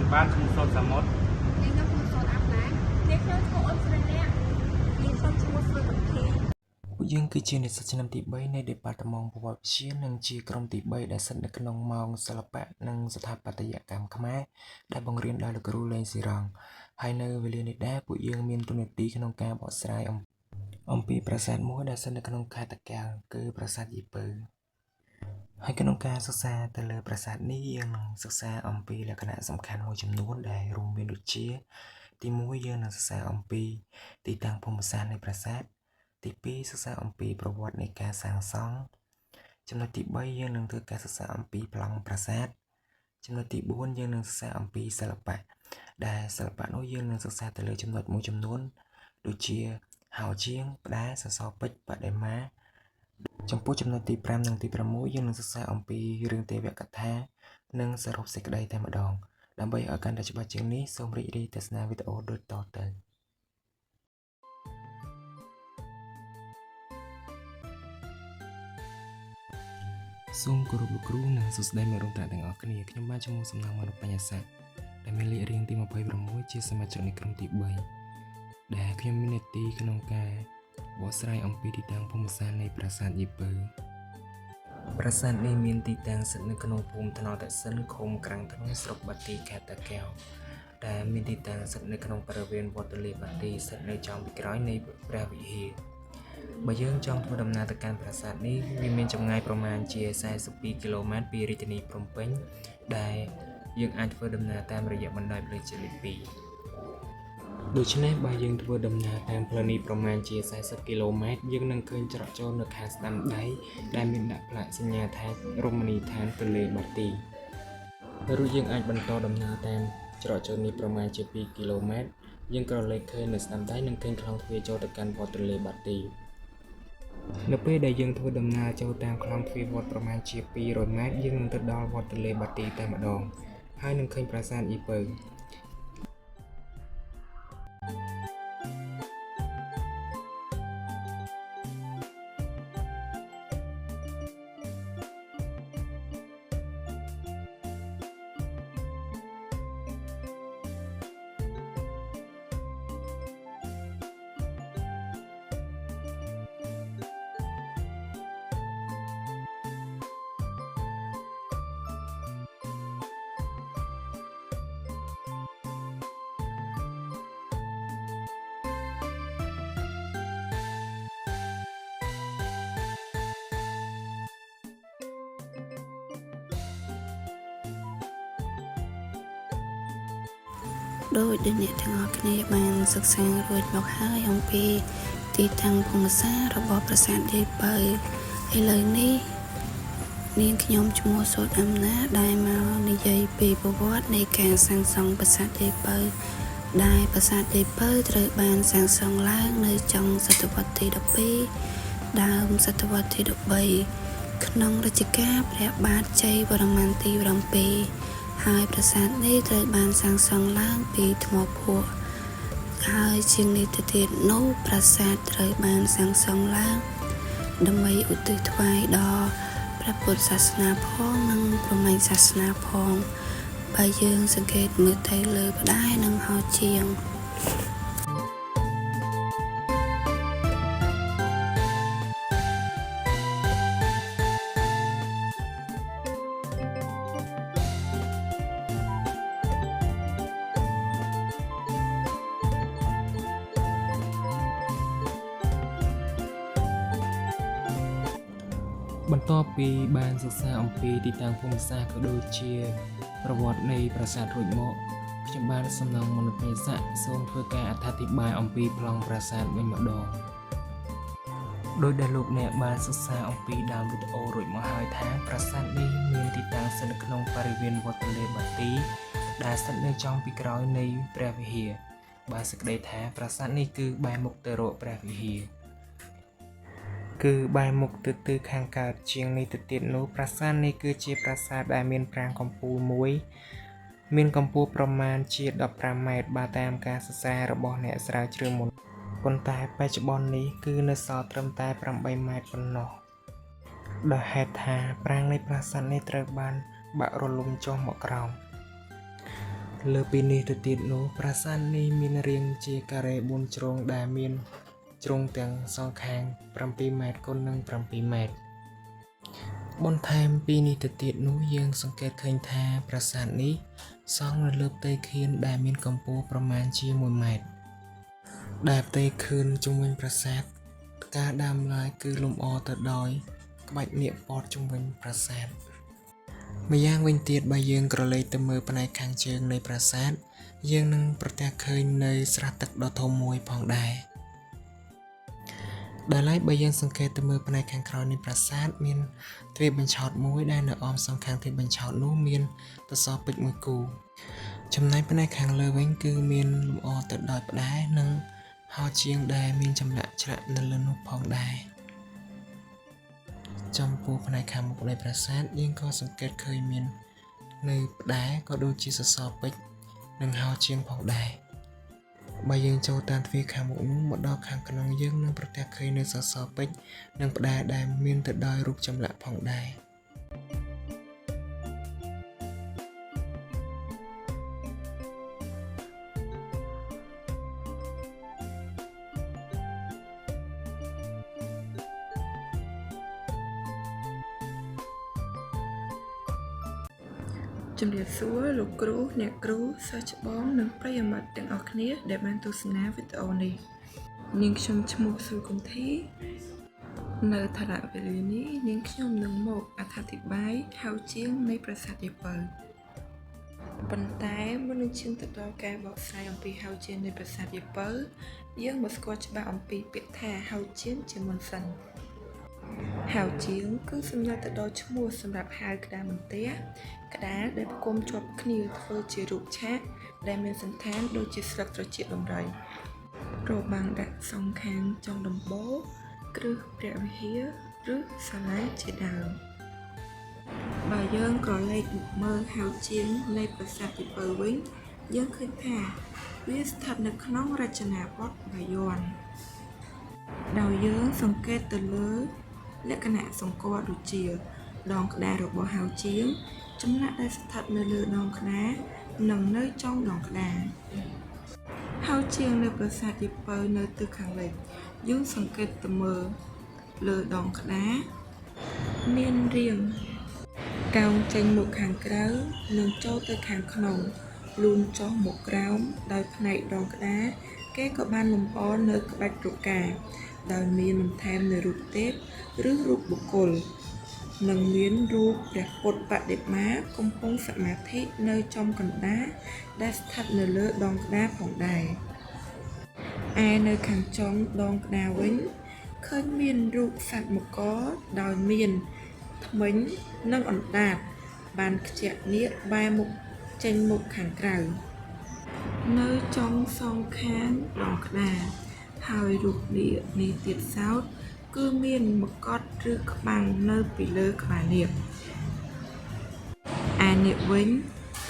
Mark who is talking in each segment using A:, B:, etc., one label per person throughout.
A: ខ្ញុំបាទឈ្មោះសុតសាមុត
B: នាងខ្ញុំឈ្មោះសូនអាប់ណា
C: នាងខ្ញុំឈ្មោះអ៊ុនស្រីលក្ខ
B: នាងខ្ញុំឈ្មោះសុយបន្ធី
D: ពួកយើងគឺជានិស្សិតឆ្នាំទី3នៃ Department ប្រវត្តិវិទ្យានិងជាក្រុមទី3ដែលស្ថិតនៅក្នុងម៉ោងសិល្បៈនិងស្ថាបត្យកម្មខ្មែរដែលបង្រៀនដោយលោកគ្រូលេងស៊ីរ៉ង់ហើយនៅវេលានេះដែរពួកយើងមានតួនាទីក្នុងការបកស្រាយអំអំពីប្រាសាទមួយដែលស្ថិតនៅក្នុងខេត្តតាកែវគឺប្រាសាទយាយពៅហើយក្នុងការសិក្សាទៅលើប្រាសាទនេះយើងនឹងសិក្សាអំពីលក្ខណៈសំខាន់មួយចំនួនដែលរួមមានដូចជា ទី1យើងនឹងសិក្សាអំពីទីតាំងភូមិសាស្ត្រនៃប្រាសាទ ទី2សិក្សាអំពីប្រវត្តិនៃការសាងសង់ចំណុចទី3យើងនឹងធ្វើការសិក្សាអំពីប្លង់ប្រាសាទចំណុចទី4យើងនឹងសិក្សាអំពីសិល្បៈដែលសិល្បៈនោះយើងនឹងសិក្សាទៅលើចំណុចមួយចំនួនដូចជាហោជាងផ្ដែសសរពេជ្របដិមាចំពោះចំណុចទី5និងទី6យើងនឹងសិក្សាអំពីរឿងទេវកថានិងសរុបសេចក្តីតែម្ដងដើម្បីឲ្យកាន់តែច្បាស់ជាងនេះសូមរីករាយទស្សនាវីដេអូដូចតទៅ សូមគោរពលោកគ្រូនិងសួស្តីមិត្តរួមថ្នាក់ទាំងអស់គ្នាខ្ញុំបាទឈ្មោះសំណាងមនុបញ្ញាស័កដែលមានលេខរៀងទី26ជាសមាជិកនៃក្រុមទី3ដែលខ្ញុំមាននាទីក្នុងការបកស្រាយអំពីទីតាំងភូមិសាស្ត្រនៃប្រាសាទយាយពៅប្រាសាទនេះមានទីតាំងស្ថិតនៅក្នុងភូមិថ្នល់តាសិនឃុំក្រាំងធ្នង់ស្រុកបាទីខេត្តតាកែវដែលមានទីតាំងស្ថិតនៅក្នុងបរិវេណវត្តទន្លេបាទីស្ថិតនៅចំពីក្រោយនៃព្រះវិហារ បើយើងចង់ធ្វើដំណើរទៅកាន់ប្រាសាទនេះវាមានចម្ងាយប្រមាណជា42គីឡូម៉ែត្រពីរាជធានីភ្នំពេញដែលយើងអាចធ្វើដំណើរតាមរយៈបណ្ដោយផ្លូវជាតិលេខ2ដូច្នេះបើយើងធ្វើដំណើរតាមផ្លូវនេះប្រមាណជា40គីឡូម៉ែត្រយើងនឹងឃើញច្រកចូលនៅខាងស្ដាំដៃដែលមានដាក់ផ្លាកសញ្ញាថារមណីយដ្ឋានទន្លេបាទីរួចយើងអាចបន្តដំណើរតាមច្រកចូលនេះប្រមាណជា2គីឡូម៉ែត្រយើងក៏លេចឃើញនៅស្ដាំដៃនឹងឃើញខ្លងទ្វារចូលទៅកាន់វត្តទន្លេបាទី នៅពេលដែលយើងធ្វើដំណើរចូលតាមខ្លងទ្វារវត្តប្រមាណជា200ម៉ែត្រយើងនឹងទៅដល់វត្តទន្លេបាទីតែម្ដងហើយនឹងឃើញប្រាសាទយាយពៅ
E: ដោយដែលអ្នកទាំងអស់គ្នាបានសិក្សារួចមកហើយអំពីទីតាំងភូមិសាស្ត្ររបស់ប្រាសាទយាយពៅឥឡូវនេះនាងខ្ញុំឈ្មោះសូតអំណាដែលមកនិយាយពីប្រវត្តិនៃការសាងសង់ប្រាសាទយាយពៅដែលប្រាសាទយាយពៅត្រូវបានសាងសង់ឡើងនៅចុងសតវត្សទី12ដើមសតវត្សទី13ក្នុងរជ្ជកាលព្រះបាទជ័យវរ្ម័នទី7ហើយប្រាសាទនេះត្រូវបានសាងសង់ឡើងពីថ្មភក់ហើយជាងនេះទៅទៀតនោះប្រាសាទត្រូវបានសាងសង់ឡើងដើម្បីឧទ្ទិសថ្វាយដល់ព្រះពុទ្ធសាសនាផងនិងព្រហ្មញ្ញសាសនាផងបើយើងសង្កេតមើលទៅលើផ្ដែនិងហោជាង
D: បន្ទាប់ពីបានសិក្សាអំពីទីតាំងភូមិសាស្ត្រក៏ដូចជាប្រវត្តិនៃប្រាសាទរួចមកខ្ញុំបានសំណងមនុបញ្ញាស័កសូមធ្វើការអត្ថាធិប្បាយអំពីប្លង់ប្រាសាទវិញម្ដងដោយដែលលោកអ្នកបានសិក្សាអំពីដើមវីដេអូរួចមកហើយថាប្រាសាទនេះមានទីតាំងស្ថិតនៅក្នុងបរិវេណវត្តទន្លេបាទីដែលស្ថិតនៅចំពីក្រោយនៃព្រះវិហារបើសេចក្តីថាប្រាសាទនេះគឺបែរមុខទៅរកព្រះវិហារ គឺបែរមុខទៅទិសខាងកើតជាងនេះទៅទៀតនោះប្រាសាទនេះគឺជាប្រាសាទដែលមានប្រាង្គកំពូលមួយមានកម្ពស់ប្រមាណជា15ម៉ែត្របើតាមការសិក្សារបស់អ្នកស្រាវជ្រាវមុនប៉ុន្តែបច្ចុប្បន្ននេះគឺនៅសល់ត្រឹមតែ8ម៉ែត្រប៉ុណ្ណោះដោយហេតុថាប្រាង្គនៃប្រាសាទនេះត្រូវបានបាក់រលំចុះមកក្រោម លើពីនេះទៅទៀតនោះប្រាសាទនេះមានរាងជាការ៉េ4ជ្រុងដែលមានជ្រុងទាំងសងខាង7ម៉ែត្រគុណនឹង7ម៉ែត្របន្ថែមពីនេះទៅទៀតនោះយើងសង្កេតឃើញថាប្រាសាទនេះសង់នៅលើផ្ទៃខឿនដែលមានកម្ពស់ប្រមាណជា1ម៉ែត្រដែលផ្ទៃខឿនជុំវិញប្រាសាទការដើមឡើយគឺលម្អទៅដោយក្បាច់នាគព័ទ្ធជុំវិញប្រាសាទ ម្យ៉ាងវិញទៀតបើយើងក្រឡេកទៅមើលផ្នែកខាងជើងនៃប្រាសាទយើងនឹងប្រទះឃើញនៅស្រះទឹកដ៏ធំមួយផងដែរដោយឡែកបើយើងសង្កេតទៅមើលផ្នែកខាងក្រោយនៃប្រាសាទមានទ្វារបញ្ឆោតមួយដែលនៅអមសងខាងទ្វារបញ្ឆោតនោះមានសសរពេជ្រមួយគូចំណែកផ្នែកខាងលើវិញគឺមានលម្អទៅដោយផ្តែរនិងហោជាងដែលមានចម្លាក់ឆ្លាក់នៅលើនោះផងដែរ ចំពោះផ្នែកខាងមុខនៃប្រាសាទយើងក៏សង្កេតឃើញមាននៅផ្តែរក៏ដូចជាសសរពេជ្រនិងហោជាងផងដែរបើយើងចូលតាមទ្វារខាងមុខនោះមកដល់ខាងក្នុងយើងនឹងប្រទះឃើញនៅសសរពេជ្រនិងផ្តែរដែលមានទៅដោយរូបចម្លាក់ផងដែរ
A: ជំរាបសួរលោកគ្រូអ្នកគ្រូសិស្សច្បងនិងប្រិយមិត្តទាំងអស់គ្នាដែលបានទស្សនាវីដេអូនេះនាងខ្ញុំឈ្មោះស៊ូគន្ធីនៅថរវេលានេះនាងខ្ញុំនឹងមកអត្ថាធិប្បាយហៅជាងនៃប្រាសាទយាយពៅប៉ុន្តែមុននឹងឈានទៅដល់ការបកស្រាយអំពីហៅជាងនៃប្រាសាទយាយពៅយើងមកស្គាល់ច្បាស់អំពីពាក្យថាហៅជាងជាមុនសិន ហៅជាងគឺសំដៅទៅដល់ឈ្មោះសម្រាប់ហៅក្តារបន្ទះក្តារដែលផ្គុំជាប់គ្នាធ្វើជារូបឆាកដែលមានសណ្ឋានដូចជាស្លឹកត្រចៀកដំរីរបាំងដាក់សងខាងចុងដំបូលគ្រឹះព្រះវិហារឬសាលាជាដើមបើយើងក្រឡេកមកមើលហៅជាងនៃប្រាសាទយាយពៅវិញយើងឃើញថាវាស្ថិតនៅក្នុងរចនាបថបាយ័នដោយយើងសង្កេតទៅលើលក្ខណៈសម្គាល់ដូចជាដងក្តាររបស់ហៅជាងចម្លាក់ដែលស្ថិតនៅលើដងក្តារនិងនៅចុងដងក្តារហៅជាងនៅប្រាសាទយាយពៅនៅទិសខាងលិចយើងសង្កេតទៅមើលលើដងក្តារមានរាងកោងចេញមកខាងក្រៅនិងចូលទៅខាងក្នុងលូនចុះមកក្រោមដោយផ្នែកដងក្តារគេក៏បានលម្អនៅក្បាច់រកាដោយមានបន្ថែមនៅរូបទេពឬរូបបុគ្គលនិងមានរូបព្រះពុទ្ធបដិមាកំពុងសមាធិនៅចំកណ្ដាលដែលស្ថិតនៅលើដងក្តារផងដែរឯនៅខាងចុងដងក្តារវិញឃើញមានរូបសត្វមករដោយមានធ្មេញនិងអណ្ដាតបានខ្ជាក់នាគបែរមុខចេញមុខខាងក្រៅនៅចុងសងខាងដងក្តារហើយរូបនាគនេះទៀតសោតគឺមានមកុដឬក្បាំងនៅពីលើក្បាលនាគឯនាគវិញ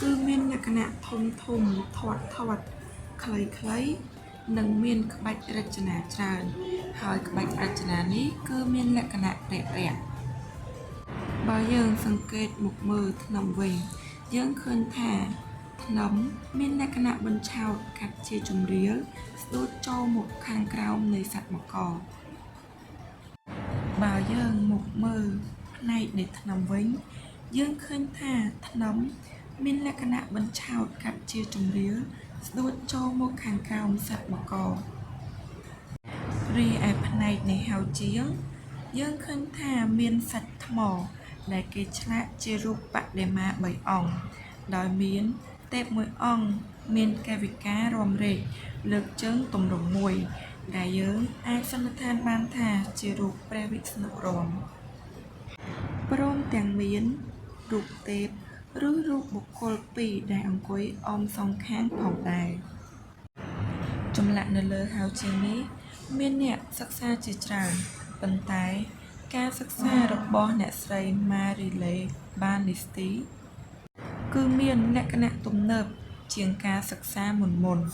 A: គឺមានលក្ខណៈធំធំធាត់ធាត់ខ្លីខ្លីនិងមានក្បាច់រចនាច្រើនហើយក្បាច់រចនានេះគឺមានលក្ខណៈរាក់រាក់បើយើងសង្កេតមកមើលធ្នឹមវិញយើងឃើញថាធ្នឹមមានលក្ខណៈបញ្ឆោតកាត់ជាចម្រៀលស្ដួតចូលមកខាងក្រោមនៃសត្វមករបើយើងមកមើលផ្នែកនៃធ្នឹមវិញយើងឃើញថាធ្នឹមមានលក្ខណៈបញ្ឆោតកាត់ជាចម្រៀលស្ដួតចូលមកខាងក្រោមសត្វមកររីឯផ្នែកនៃហៅជាងយើងឃើញថាមានសាច់ថ្មដែលគេឆ្លាក់ជារូបបដិមា3អង្គដោយមានទេពមួយអង្គមានកាយវិការរំរែកលើកជើងទម្រង់មួយដែលយើងអាចសន្និដ្ឋានបានថាជារូបព្រះវិស្ណុរមព្រមទាំងមានរូបទេពឬរូបបុគ្គលពីរដែលអង្គុយអមសងខាងផងដែរចម្លាក់នៅលើហៅជាងនេះមានអ្នកសិក្សាជាច្រើនប៉ុន្តែការសិក្សារបស់អ្នកស្រីម៉ារីឡេ បាននីស្ទីគឺមានលក្ខណៈទំនើបជាងការសិក្សាមុនៗ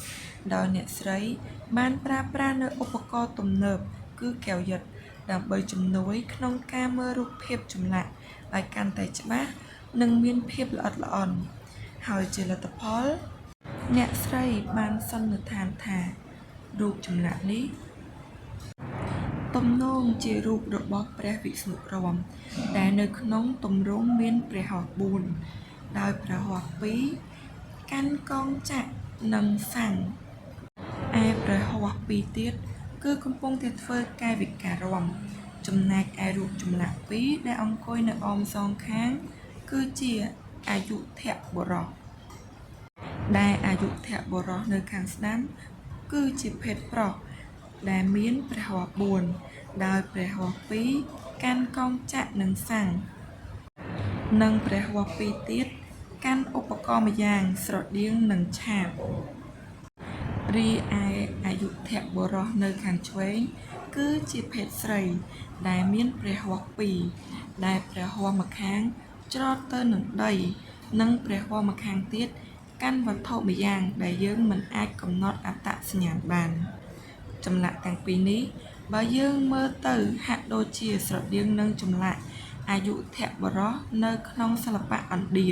A: ដោយអ្នកស្រីបានប្រើប្រាស់នៅឧបករណ៍ទំនើបគឺកែវយិត្តដើម្បីជំនួយក្នុងការមើលរូបភាពចម្លាក់ឲ្យកាន់តែច្បាស់និងមានភាពល្អិតល្អន់ហើយជាលទ្ធផល អ្នកស្រីបានសន្និដ្ឋានថារូបចម្លាក់នេះទំនងជារូបរបស់ព្រះវិស្ណុរមដែលនៅក្នុងទម្រង់មានព្រះហស្ថ4ដោយព្រះហស្ថ2កាន់កងចក្រនិងសង្ឃឯព្រះហស្ថ2ទៀតគឺកំពុងតែធ្វើកាយវិការរំចំណែកឯរូបចម្លាក់2ដែលអង្គុយនៅអមសងខាងគឺជាអយុធបុរសដែលអយុធបុរសនៅខាងស្ដាំគឺជាភេទប្រុសដែលមានព្រះហស្ថ4ដោយព្រះហស្ថ2កាន់កងចក្រនិងសង្ឃនិងព្រះហស្ថ2ទៀតកាន់ឧបករណ៍ម្យ៉ាងស្រដៀងនឹងឆាបរីឯអយុធបុរសនៅខាងឆ្វេងគឺជាភេទស្រីដែលមានព្រះហស្ថ2ដែលព្រះហស្ថម្ខាងច្រត់ទៅនឹងដីនិងព្រះហស្ថម្ខាងទៀតកាន់វត្ថុម្យ៉ាងដែលយើងមិនអាចកំណត់អត្តសញ្ញាណបានចម្លាក់ទាំងពីរនេះបើយើងមើលទៅហាក់ដូចជាស្រដៀងនឹងចម្លាក់អយុធបុរសនៅក្នុងសិល្បៈឥណ្ឌា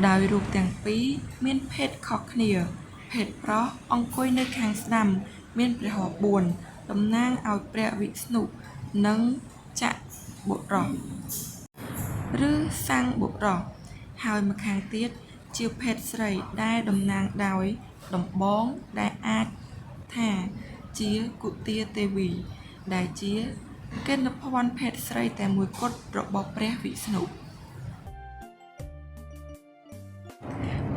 A: ដោយរូបទាំងពីរមានភេទខុសគ្នាភេទប្រុសអង្គុយនៅខាងស្ដាំមានព្រះហស្ថ4តំណាងឲ្យព្រះវិស្ណុនិងចក្របុរសឬសង្ឃបុរសហើយម្ខាងទៀតជាភេទស្រីដែលតំណាងដោយដំបងដែលអាចថាជាគុទាទេវីដែលជាគណភ័ណ្ឌភេទស្រីតែមួយគត់របស់ព្រះវិស្ណុ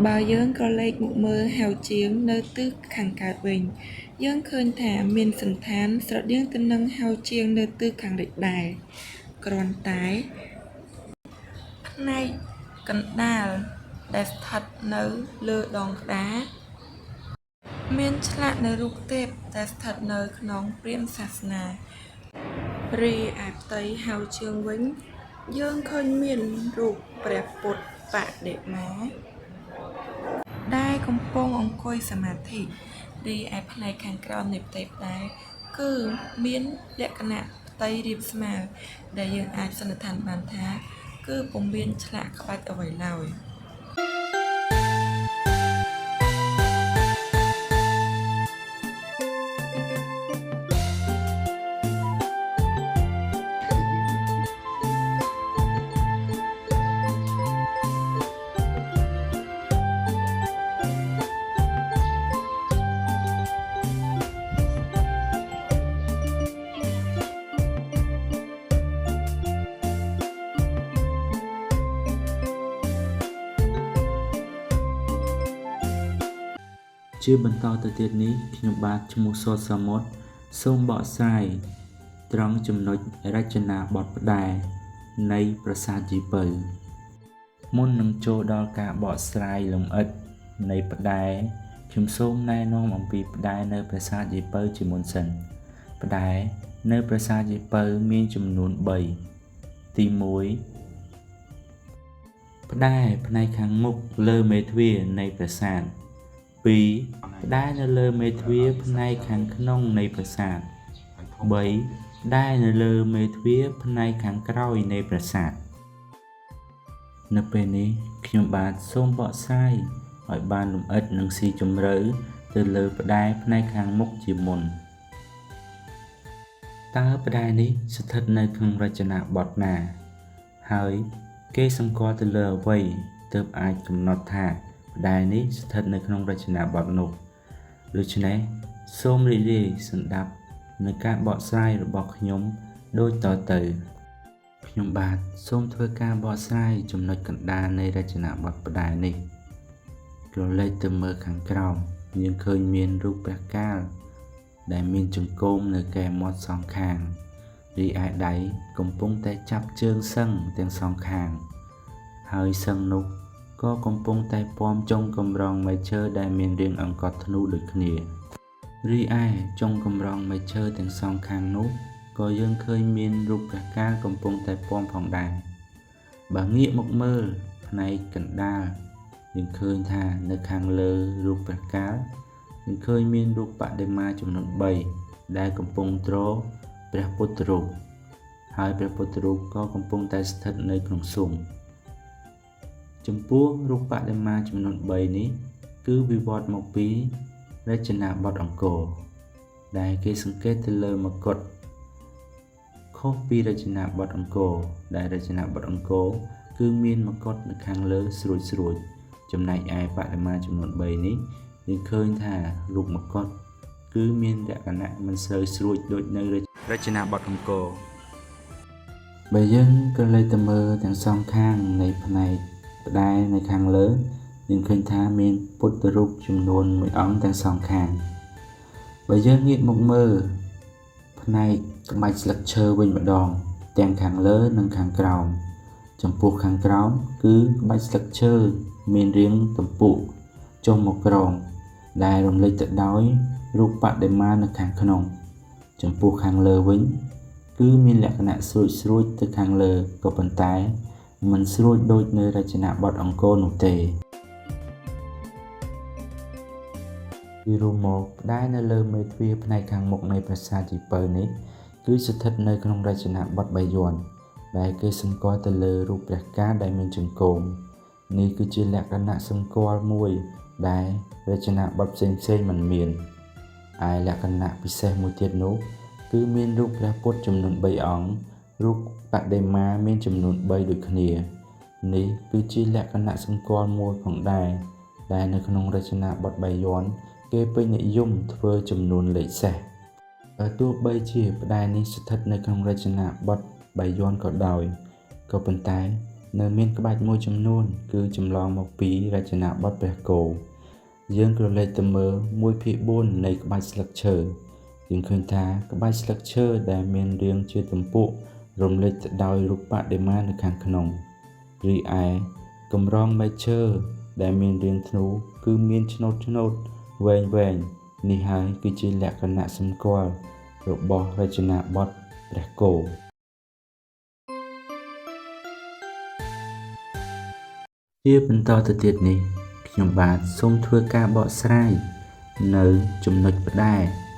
A: បើយើងក្រឡេកមកមើលហៅជាងនៅទិសខាងកើតវិញយើងឃើញថាមានសន្តានស្រដៀងទៅនឹងហៅជាងនៅទិសខាងលិចដែរគ្រាន់តែផ្នែកកណ្ដាលដែលស្ថិតនៅលើដងក្តារមានឆ្លាក់នៅរូបទេពដែលស្ថិតនៅក្នុងព្រាហ្មណ៍សាសនារីឯផ្ទៃហៅជើងវិញយើងឃើញមានរូបព្រះពុទ្ធបដិមាដែលកំពុងអង្គុយសមាធិរីឯផ្នែកខាងក្រោមនៃផ្ទៃផ្ដែរគឺមានលក្ខណៈផ្ទៃរាបស្មើដែលយើងអាចសន្និដ្ឋានបានថាគឺពុំមានឆ្លាក់ក្បាច់អ្វីឡើយ
F: ជាបន្តទៅទៀតនេះខ្ញុំបាទឈ្មោះសុតសាមុតសូមបកស្រាយត្រង់ចំណុចរចនាបថផ្ដែនៃប្រាសាទយាយពៅមុននឹងចូលដល់ការបកស្រាយលម្អិតនៃផ្ដែខ្ញុំសូមណែនាំអំពីផ្ដែនៅប្រាសាទយាយពៅជាមុនសិនផ្ដែនៅប្រាសាទយាយពៅមានចំនួន3ទី1ផ្ដែផ្នែកខាងមុខលើមេទ្វារនៃប្រាសាទ2ផ្ដែនៅលើមេទ្វារផ្នែកខាងក្នុងនៃប្រាសាទ3ផ្ដែនៅលើមេទ្វារផ្នែកខាងក្រោយនៃប្រាសាទនៅពេលនេះខ្ញុំបាទសូមបកស្រាយឲ្យបានលម្អិតនិងស៊ីជម្រៅទៅលើផ្ដែផ្នែកខាងមុខជាមុនតើផ្ដែនេះស្ថិតនៅក្នុងរចនាបថណាហើយគេសម្គាល់ទៅលើអ្វីទើបអាចកំណត់ថាផ្ដែនេះស្ថិតនៅក្នុងរចនាបថនោះដូច្នេះសូមរីករាយស្ដាប់នៅការបកស្រាយរបស់ខ្ញុំដូចតទៅខ្ញុំបាទសូមធ្វើការបកស្រាយចំណុចកណ្ដាលនៃរចនាបថផ្ដែនេះក្រឡេកទៅមើលខាងក្រោមយើងឃើញមានរូបព្រះកាលដែលមានចង្កូមនៅកែមាត់សងខាងរីឯដៃកំពុងតែចាប់ជើងសឹងទាំងសងខាងហើយសឹងនោះក៏កំពុងតែពំចុងកម្រងមែកឈើដែលមានរាងអង្កត់ធ្នូដូចគ្នារីឯចុងកម្រងមែកឈើទាំងសងខាងនោះក៏យើងឃើញមានរូបព្រះកាលកំពុងតែពំផងដែរបើងាកមកមើលផ្នែកកណ្ដាលយើងឃើញថានៅខាងលើរូបព្រះកាលយើងឃើញមានរូបបដិមាចំនួន3ដែលកំពុងទ្រព្រះពុទ្ធរូបហើយព្រះពុទ្ធរូបក៏កំពុងតែស្ថិតនៅក្នុងស៊ុមចំពោះរូបបដិមាចំនួន3នេះ គឺវិវត្តមកពីរចនាបថអង្គរដែលគេសង្កេតទៅលើមកុដខុសពីរចនាបថអង្គរដែលរចនាបថអង្គរគឺមានមកុដនៅខាងលើស្រួចៗចំណែកឯបដិមាចំនួន3នេះយើងឃើញថារូបមកុដគឺមានលក្ខណៈមិនសូវស្រួចដូចនៅរចនាបថអង្គរបើយើងក៏លេចទៅមើលទាំងសងខាងនៃផ្នែកផ្ដែនៅខាងលើយើងឃើញថាមានពុទ្ធរូបចំនួនមួយអង្គទាំងសងខាងបើយើងងាកមកមើលផ្នែកក្បាច់ស្លឹកឈើវិញម្ដងទាំងខាងលើនិងខាងក្រោមចំពោះខាងក្រោមគឺក្បាច់ស្លឹកឈើមានរាងទំពុកចុះមកក្រោមដែលរំលេចទៅដោយរូបបដិមានៅខាងក្នុងចំពោះខាងលើវិញគឺមានលក្ខណៈស្រួចៗទៅខាងលើក៏ប៉ុន្តែមិនស្រួចដូចនៅរចនាបថអង្គរនោះទេពីរួមមកផ្ដែនៅលើមេទ្វារផ្នែកខាងមុខនៃប្រាសាទយាយពៅនេះគឺស្ថិតនៅក្នុងរចនាបថបាយ័នដែលគេសម្គាល់ទៅលើរូបព្រះកាដែលមានចង្កូមនេះគឺជាលក្ខណៈសម្គាល់មួយដែលរចនាបថផ្សេងៗមិនមានឯលក្ខណៈពិសេសមួយទៀតនោះគឺមានរូបព្រះពុទ្ធចំនួន3អង្គរូបបដិមាមានចំនួន3ដូចគ្នានេះគឺជាលក្ខណៈសម្គាល់មួយផងដែរដែលនៅក្នុងរចនាបថបាយ័នគេពេញនិយមធ្វើចំនួនលេខសេសបើទោះបីជាផ្ដែនេះស្ថិតនៅក្នុងរចនាបថបាយ័នក៏ដោយក៏ប៉ុន្តែនៅមានក្បាច់មួយចំនួនគឺចម្លងមកពីរចនាបថព្រះគោយើងក្រឡេកទៅមើល1/4នៃក្បាច់ស្លឹកឈើយើងឃើញថាក្បាច់ស្លឹកឈើដែលមានរាងជាទំពុករំលេចទៅដោយរូបបដិមានៅខាងក្នុងរីឯកម្រងមែកឈើដែលមានរាងធ្នូគឺមានឆ្នូតៗវែងៗនេះហើយគឺជាលក្ខណៈសម្គាល់របស់រចនាបថព្រះគោជាបន្តទៅទៀតនេះខ្ញុំបាទសូមធ្វើការបកស្រាយនៅចំណុចផ្ដែ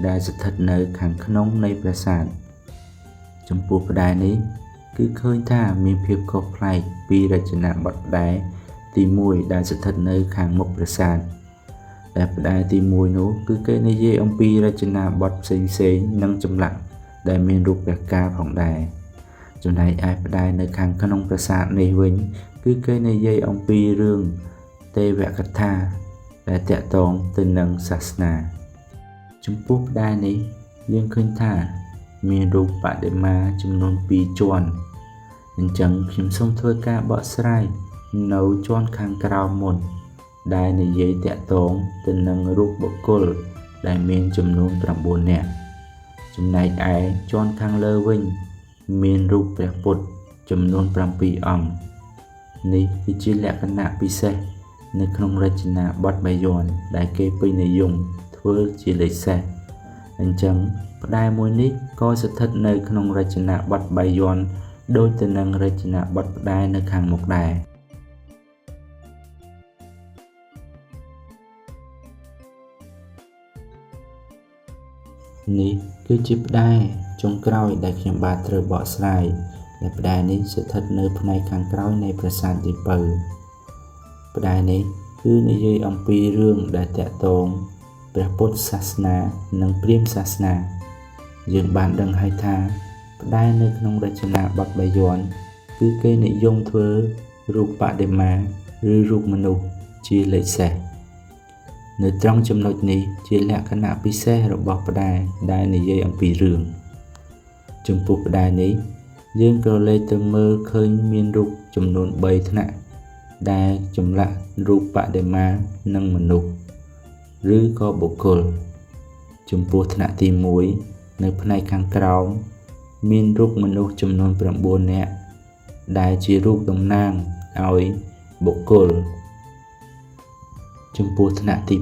F: ដែលស្ថិតនៅខាងក្នុងនៃប្រាសាទចំពោះផ្ដែនេះគឺឃើញថាមានភាពខុសប្លែកពីរចនាបថផ្ដែទី1ដែលស្ថិតនៅខាងមុខប្រាសាទដែលផ្ដែទី1នោះគឺគេនិយាយអំពីរចនាបថផ្សេងៗនិងចម្លាក់ដែលមានរូបព្រះកាផងដែរចំណែកឯផ្ដែនៅខាងក្នុងប្រាសាទនេះវិញគឺគេនិយាយអំពីរឿងទេវកថាដែលតាក់ទងទៅនឹងសាសនាចំពោះផ្ដែនេះយើងឃើញថាមានរូបបដិមាចំនួន2ជាន់អញ្ចឹងខ្ញុំសូមធ្វើការបកស្រាយនៅជាន់ខាងក្រោមមុនដែលនិយាយតាក់ទងទៅនឹងរូបបុគ្គលដែលមានចំនួន9នាក់ចំណែកឯជាន់ខាងលើវិញមានរូបព្រះពុទ្ធចំនួន7អង្គនេះគឺជាលក្ខណៈពិសេសនៅក្នុងរចនាបថបាយ័នដែលគេពេញនិយមធ្វើជាលេខសេសអញ្ចឹងផ្ដែមួយនេះក៏ស្ថិតនៅក្នុងរចនាបថបាយ័នដូចទៅនឹងរចនាបថផ្ដែនៅខាងមុខដែរនេះគឺជាផ្ដែចុងក្រោយដែលខ្ញុំបាទត្រូវបកស្រាយដែលផ្ដែនេះស្ថិតនៅផ្នែកខាងក្រោយនៃប្រាសាទយាយពៅផ្ដែនេះគឺនិយាយអំពីរឿងដែលតាក់ទងព្រះពុទ្ធសាសនានិងព្រាហ្មណ៍សាសនាយើងបានដឹងហើយថាផ្ដែនៅក្នុងរចនាបថបាយ័នគឺគេនិយមធ្វើរូបបដិមាឬរូបមនុស្សជាលេខសេសនៅត្រង់ចំណុចនេះជាលក្ខណៈពិសេសរបស់ផ្ដែដែលនិយាយអំពីរឿងចំពោះផ្ដែនេះយើងក៏លេចទៅមើលឃើញមានរូបចំនួន3ថ្នាក់ដែលចម្លាក់រូបបដិមានិងមនុស្សឬក៏បុគ្គលចំពោះថ្នាក់ទី1នៅផ្នែកខាងក្រោមមានរូបមនុស្សចំនួន9នាក់ដែលជារូបតំណាងឲ្យបុគ្គលចំពោះថ្នាក់ទី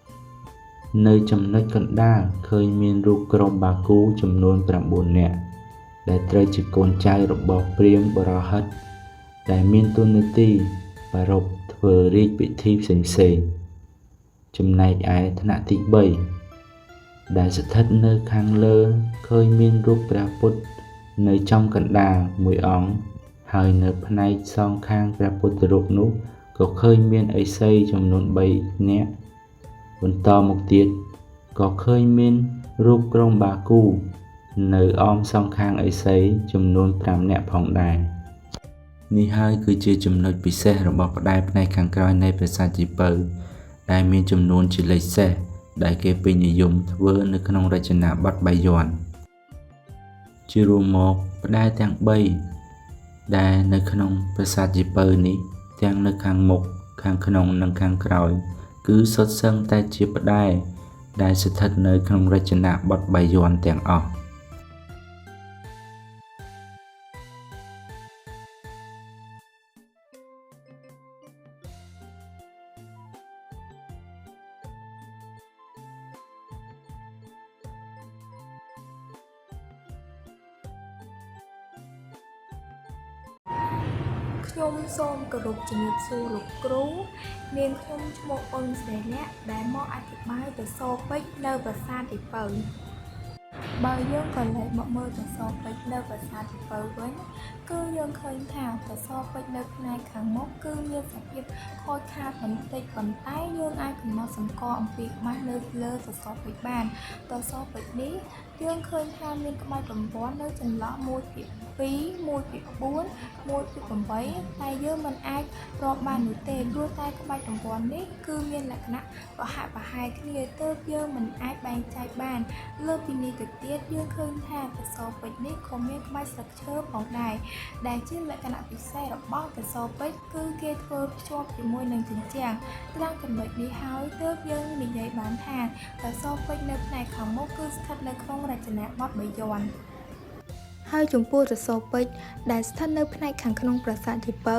F: 2នៅចំណុចកណ្ដាលឃើញមានរូបក្រុមបាគូចំនួន9នាក់ដែលត្រូវជាកូនចៅរបស់ព្រាហ្មណ៍បុរោហិតដែលមានតួនាទីប្រារព្ធធ្វើរាជពិធីផ្សេងៗចំណែកឯថ្នាក់ទី3ដែលស្ថិតនៅខាងលើឃើញមានរូបព្រះពុទ្ធនៅចំកណ្ដាលមួយអង្គហើយនៅផ្នែកសងខាងព្រះពុទ្ធរូបនោះ ក៏ឃើញមានឥសីចំនួន3នាក់បន្តមកទៀតក៏ឃើញមានរូបក្រុមបាគូនៅអមសងខាងឥសីចំនួន5នាក់ផងដែរនេះហើយគឺជាចំណុចពិសេសរបស់ផ្តែរផ្នែកខាងក្រោយនៃប្រាសាទយាយពៅដែលមានចំនួនជាលេខសេសដែលគេពេញនិយមធ្វើនៅក្នុងរចនាបថបាយ័នជារួមមកផ្តែរទាំង3ដែលនៅក្នុងប្រាសាទយាយពៅនេះទាំងនៅខាងមុខខាងក្នុងនិងខាងក្រោយគឺសុទ្ធសឹងតែជាផ្តែរដែលស្ថិតនៅក្នុងរចនាបថបាយ័នទាំងអស់
C: ខ្ញុំសូមគោរពជំរាបសួរលោកគ្រូនាងខ្ញុំឈ្មោះអ៊ុនស្រីលក្ខដែលមកអធិប្បាយសសរពេជ្រនៅប្រាសាទយាយពៅបើយើងក៏លេចមកមើលសសរពេជ្រនៅប្រាសាទយាយពៅវិញគឺយើងឃើញថាសសរពេជ្រនៅផ្នែកខាងមុខគឺមានសភាពខូចខាតបន្តិចប៉ុន្តែយើងអាចកំណត់សម្គាល់អំពីក្បាច់នៅលើសសរពេជ្របានសសរពេជ្រនេះយើងឃើញថាមានក្បាច់រង្វាន់នៅចន្លោះ1:2 1:4 1:8តែយើងមិនអាចរាប់បាននោះទេព្រោះតែក្បាច់រង្វាន់នេះគឺមានលក្ខណៈប្រហាក់ប្រហែលគ្នាទើបយើងមិនអាចបែងចែកបានលើពីនេះទៅទៀតយើងឃើញថាសសរពេជ្រនេះក៏មានក្បាច់ស្លឹកឈើផងដែរដែលជាលក្ខណៈពិសេសរបស់សសរពេជ្រគឺគេធ្វើភ្ជាប់ជាមួយនឹងជញ្ជាំងត្រង់ចំណុចនេះហើយទើបយើងនិយាយបានថាសសរពេជ្រនៅផ្នែកខាងមុខគឺស្ថិតនៅក្នុងរចនាបថបាយ័នហើយចំពោះសសរពេជ្រដែលស្ថិតនៅផ្នែកខាងក្នុងប្រាសាទយាយពៅ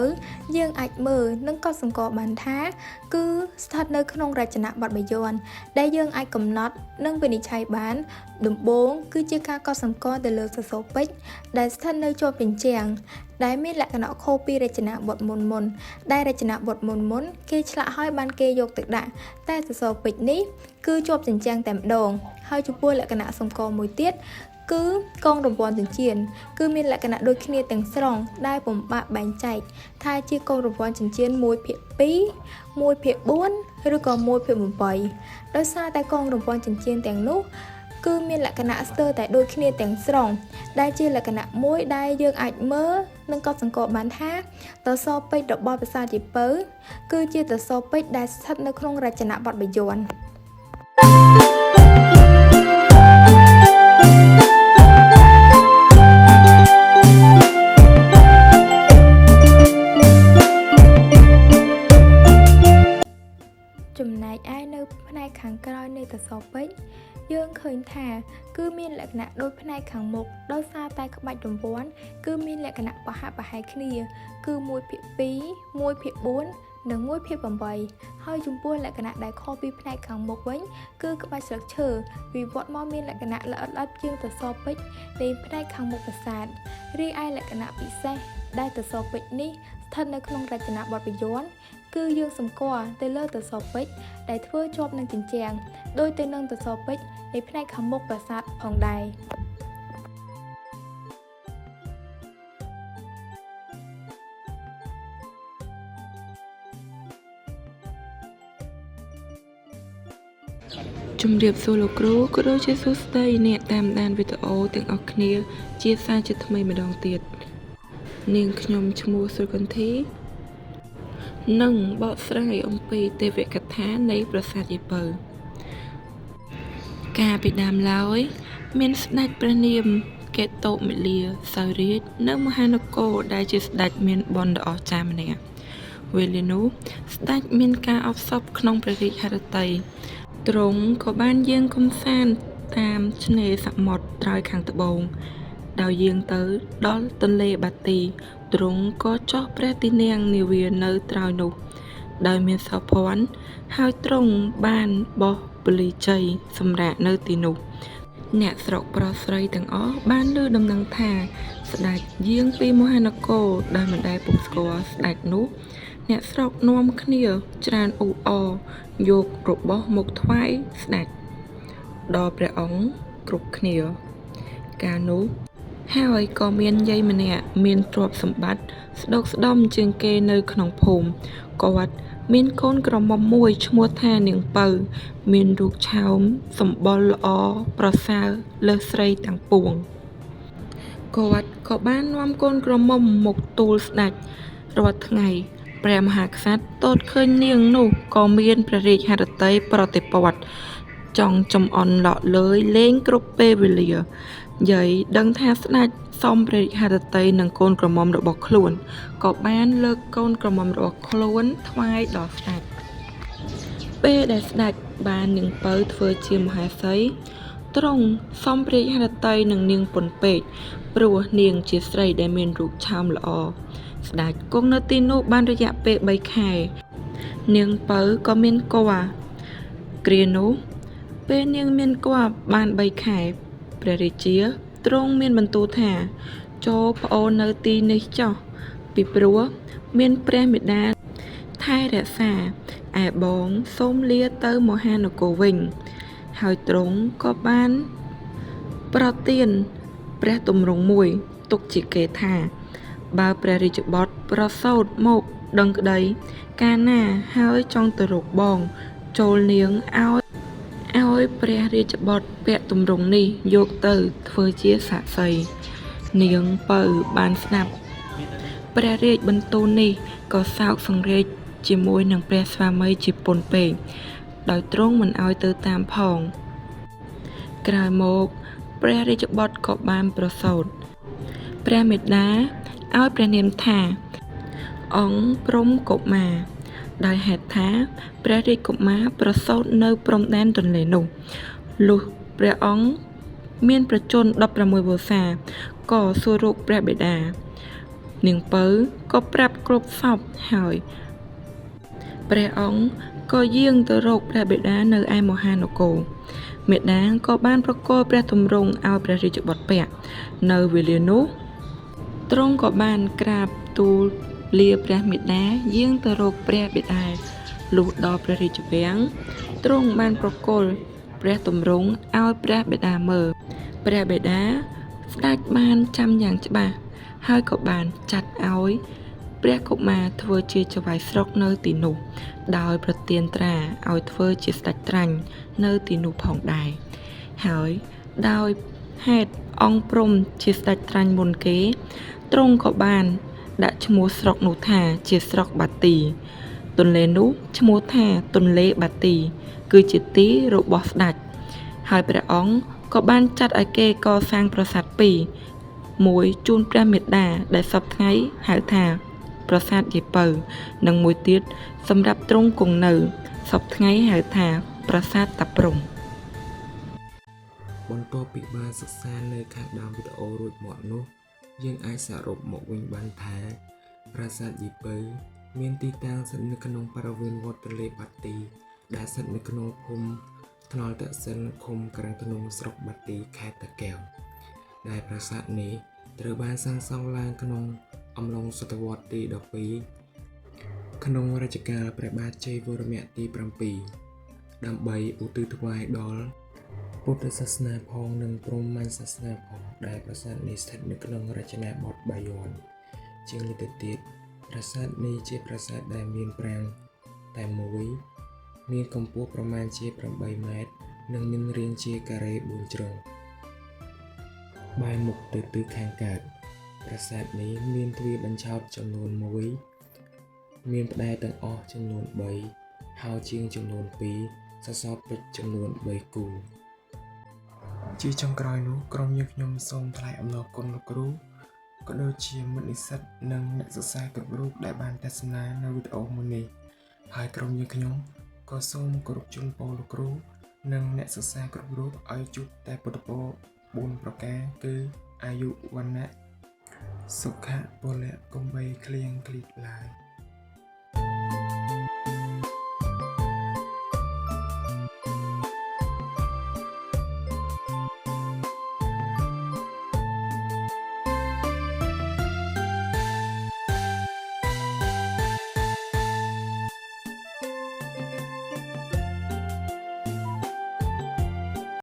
C: យើងអាចមើលនិងកត់សម្គាល់បានថាគឺស្ថិតនៅក្នុងរចនាបថបាយ័នដែលយើងអាចកំណត់និងវិនិច្ឆ័យបានដំបូងគឺជាការកត់សម្គាល់ទៅលើសសរពេជ្រដែលស្ថិតនៅជាប់ជញ្ជាំងដែលមានលក្ខណៈខុសពីរចនាបថមុនៗដែលរចនាបថមុនៗគេឆ្លាក់ហើយបានគេយកទៅដាក់តែសសរពេជ្រនេះគឺជាប់ជញ្ជាំងតែម្ដងហើយចំពោះលក្ខណៈសម្គាល់មួយទៀតគឺកងរង្វាន់ចិញ្ចៀនគឺមានលក្ខណៈដូចគ្នាទាំងស្រុងដែលពិបាកបែងចែកថាជាកងរង្វាន់ចិញ្ចៀន1:2 1:4ឬក៏1:8ដោយសារតែកងរង្វាន់ចិញ្ចៀនទាំងនោះគឺមានលក្ខណៈស្ទើរតែដូចគ្នាទាំងស្រុងដែលជាលក្ខណៈមួយដែលយើងអាចមើលនិងកត់សម្គាល់បានថាសសរពេជ្ររបស់ប្រាសាទយាយពៅគឺជាសសរពេជ្រដែលស្ថិតនៅក្នុងរចនាបថបាយ័នចំណែកឯនៅផ្នែកខាងក្រោយនៃសសរពេជ្រយើងឃើញថាគឺមានលក្ខណៈដូចផ្នែកខាងមុខដោយសារតែក្បាច់រង្វាន់គឺមានលក្ខណៈប្រហាក់ប្រហែលគ្នាគឺ1:2 1:4និង1:8ហើយចំពោះលក្ខណៈដែលខុសពីផ្នែកខាងមុខវិញគឺក្បាច់ស្លឹកឈើវិវត្តមកមានលក្ខណៈល្អិតៗជាងសសរពេជ្រនៃផ្នែកខាងមុខប្រាសាទរីឯលក្ខណៈពិសេសដែលសសរពេជ្រនេះស្ថិតនៅក្នុងរចនាបថបាយ័នគឺយើងសម្គាល់ទៅលើសសរពេជ្រដែលធ្វើជាប់នឹងជញ្ជាំងដូចទៅនឹងសសរពេជ្រនៃផ្នែកខាងមុខប្រាសាទផងដែរ
A: ជំរាបសួរលោកគ្រូក៏ដូចជាសួស្តីអ្នកតាមដានវីដេអូទាំងអស់គ្នាជាសាជាថ្មីម្ដងទៀតនាងខ្ញុំឈ្មោះសុគន្ធីនិងបកស្រាយអំពីទេវកថានៃប្រាសាទយាយពៅកាលពីដើមឡើយមានស្ដេចព្រះនាមកេតុមិលាសោយរាជនៅមហានគរដែលជាស្ដេចមានបុណ្យដ៏អស្ចារ្យម្នាក់វេលានោះស្ដេចមានការអផ្សព្វក្នុងព្រះរាជហឫទ័យទ្រង់ក៏បានយាងកម្សាន្តតាមឆ្នេរសមុទ្រត្រើយខាងត្បូងដោយយាងទៅដល់ទន្លេបាទីទ្រង់ក៏ចុះព្រះទីនាំងនាវានៅត្រើយនោះដោយមានសោភ័ណ្ឌហើយទ្រង់បានបោះពលីជ័យសម្រាកនៅទីនោះអ្នកស្រុកប្រុសស្រីទាំងអស់បានឮដំណឹងថាស្ដេចយាងពីមហានគរដោយមិនដែលពុំស្គាល់ស្ដេចនោះអ្នកស្រុកនាំគ្នាច្រើនអ៊ូអរយករបស់មកថ្វាយស្ដេចដល់ព្រះអង្គគ្រប់គ្នាកាលនោះ ហើយក៏មានយាយម្នាក់មានទ្រព្យសម្បត្តិស្ដុកស្ដំជាងគេនៅក្នុងភូមិគាត់មានកូនក្រមុំមួយឈ្មោះថានាងពៅ មានរូបឆោមសម្បុរល្អប្រសើរលើសស្រីទាំងពួងគាត់ក៏បាននាំកូនក្រមុំមកទូលស្ដេចរាល់ថ្ងៃព្រះមហាក្សត្រទតឃើញនាងនោះក៏មានព្រះរាជហឫទ័យប្រតិព័ទ្ធចង់ចំអន់ឡក់លើយលេងគ្រប់ពេលវេលាយាយដឹងថាស្ដេចសមព្រះរាជហឫទ័យនឹងកូនក្រមុំរបស់ខ្លួនក៏បានលើកកូនក្រមុំរបស់ខ្លួនថ្វាយដល់ស្ដេចពេលដែលស្ដេចបាននាងពៅធ្វើជាមហេសីទ្រង់សមព្រះរាជហឫទ័យនឹងនាងពន់ពេកព្រោះនាងជាស្រីដែលមានរូបឆោមល្អស្ដេចគង់នៅទីនោះបានរយៈពេល3ខែនាងពៅក៏មានគភ៌គ្រានោះពេលនាងមានគភ៌បាន3ខែព្រះរាជាទ្រង់មានបន្ទូលថាចូលប្អូននៅទីនេះចុះពីព្រោះមានព្រះមេដាថែរក្សាឯបងសូមលាទៅមហានគរវិញហើយទ្រង់ក៏បានប្រទានព្រះទម្រង់មួយទុកជាគេថាបើព្រះរាជបុត្រប្រសូតមកដឹងក្តីកាលណាហើយចង់ទៅរកបងចូលនាងឲ្យព្រះរាជបុត្រពាក់ទម្រង់នេះយកទៅធ្វើជាសាក្សីនាងពៅបានស្ដាប់ព្រះរាជបន្ទូលនេះក៏សោកសង្រេកជាមួយនឹងព្រះស្វាមីជាពន់ពេកដោយទ្រង់មិនឲ្យទៅតាមផងក្រោយមកព្រះរាជបុត្រក៏បានប្រសូតព្រះមេដាឲ្យព្រះនាមថាអង្គព្រំកុមារដោយហេតុថាព្រះរាជកុមារប្រសូតនៅព្រំដែនទន្លេនោះលុះព្រះអង្គមានប្រជញ្ញ16វស្សាក៏សួររកព្រះបិតានាងពៅក៏ប្រាប់គ្រប់សពហើយព្រះអង្គក៏យាងទៅរកព្រះបិតានៅឯមហានគរមេដាក៏បានប្រគល់ព្រះទម្រង់ឲ្យព្រះរាជបុត្រពាក់នៅវេលានោះទ្រង់ក៏បានក្រាបទូលលាព្រះមេដាយាងទៅរកព្រះបិតាលុះដល់ព្រះរាជវាំងទ្រង់បានប្រគល់ព្រះទម្រង់ឲ្យព្រះបិតាមើលព្រះបិតាស្ដេចបានចាំយ៉ាងច្បាស់ហើយក៏បានចាត់ឲ្យព្រះកុមារធ្វើជាចៅហ្វាយស្រុកនៅទីនោះដោយប្រទានត្រាឲ្យធ្វើជាស្ដេចត្រាញ់នៅទីនោះផងដែរហើយដោយហេតុអង្គព្រំជាស្ដេចត្រាញ់មុនគេទ្រង់ក៏បានដាក់ឈ្មោះស្រុកនោះថាជាស្រុកបាទីទន្លេនោះឈ្មោះថាទន្លេបាទីគឺជាទីរបស់ស្ដេចហើយព្រះអង្គក៏បានចាត់ឲ្យគេកសាងប្រាសាទពីរមួយជូនព្រះមេដាដែលសព្វថ្ងៃហៅថាប្រាសាទយាយពៅនិងមួយទៀតសម្រាប់ទ្រង់គង់នៅសព្វថ្ងៃហៅថាប្រាសាទតាព្រំ
D: បន្ទាប់ពីបានសិក្សានៅខាងដើមវីដេអូរួចមកនោះយើងអាចសរុបមកវិញបានថាប្រាសាទយាយពៅមានទីតាំងស្ថិតនៅក្នុងបរិវេណវត្តទន្លេបាទីដែលស្ថិតនៅក្នុងភូមិថ្នល់តាសិនឃុំក្រាំងធ្នង់ស្រុកបាទីខេត្តតាកែវដែលប្រាសាទនេះត្រូវបានសាងសង់ឡើងក្នុងអំឡុងសតវត្សទី12ក្នុងរជ្ជកាលព្រះបាទជ័យវរ្មៈទី7ដើម្បីឧទ្ទិសថ្វាយដល់ពុទ្ធសាសនាផងនិងព្រហ្មញ្ញសាសនាផងដែលប្រាសាទនេះស្ថិតនៅក្នុងរចនាបថបាយ័នជាងនេះទៅទៀតប្រាសាទនេះជាប្រាសាទដែលមានប្រាង្គតែមួយមានកម្ពស់ប្រមាណជា8ម៉ែត្រនិងមានរាងជាការ៉េ4ជ្រុងបែរមុខទៅទិសខាងកើតប្រាសាទនេះមានទ្វារបញ្ឆោតចំនួន1មានផ្តែរទាំងអស់ចំនួន3ហោជាងចំនួន2សសរពេជ្រចំនួន3គូជាចុងក្រោយនោះក្រុមយើងខ្ញុំសូមថ្លែងអំណរគុណលោកគ្រូក៏ដូចជាមិត្តនិស្សិតនិងអ្នកសិក្សាគ្រប់រូបដែលបានទស្សនានៅវីដេអូមួយនេះហើយក្រុមយើងខ្ញុំក៏សូមគោរពជូនពរលោកគ្រូនិងអ្នកសិក្សាគ្រប់រូបឲ្យជួបតែពុទ្ធពរ4ប្រការគឺអាយុវណ្ណៈសុខៈពលៈកុំបីឃ្លៀងឃ្លាតឡើយ។